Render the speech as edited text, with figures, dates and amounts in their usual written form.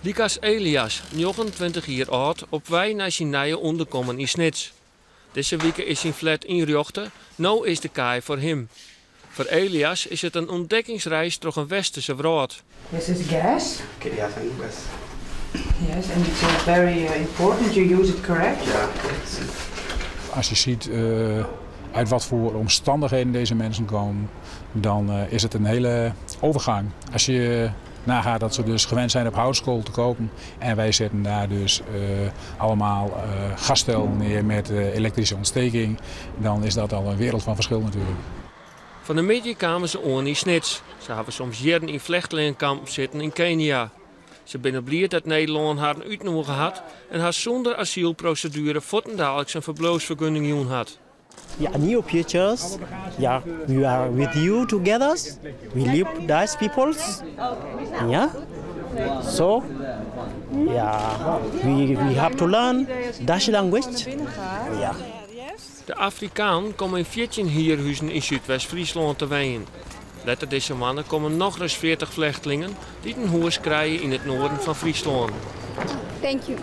Lykas Elias, 29 jier âld, op wei nei syn nije ûnderkommen yn Snits. Dizze wike is syn flat ynrjochte, no is de kaai foar him. Foar Elias is it in ûntdekkingsreis troch in westerske wrâld. This is gas. Okay, yeah, thank you, guys. Yes, and it's very important you use it correct. Yeah. Als je ziet uit wat voor omstandigheden deze mensen komen, dan is het een hele overgang. Als je nagaat dat ze dus gewend zijn op houtskool te koken en wij zetten daar dus allemaal gasstellen neer met elektrische ontsteking, dan is dat al een wereld van verschil natuurlijk. Fan 'e middei kamen se oan yn Snits. Se hawwe soms jierren yn flechtlingekampen sitten yn Kenia. Se binne bliid dat Nederlân harren útnûge hat en har sûnder asylproseduere fuortendaliks in ferbliuwsfergunning jûn hat. Yeah, new futures. Yeah, we are with you together. We live Dutch peoples. Yeah. So, yeah, we have to learn Dutch language. Yeah. De Afrikanen komme yn 14 hierhuzen yn Súdwest-Fryslân te wenjen. Letter dizze moanne komme nochris 40 flechtlingen dy't in hûs krije yn it noarden fan Fryslân. Thank you.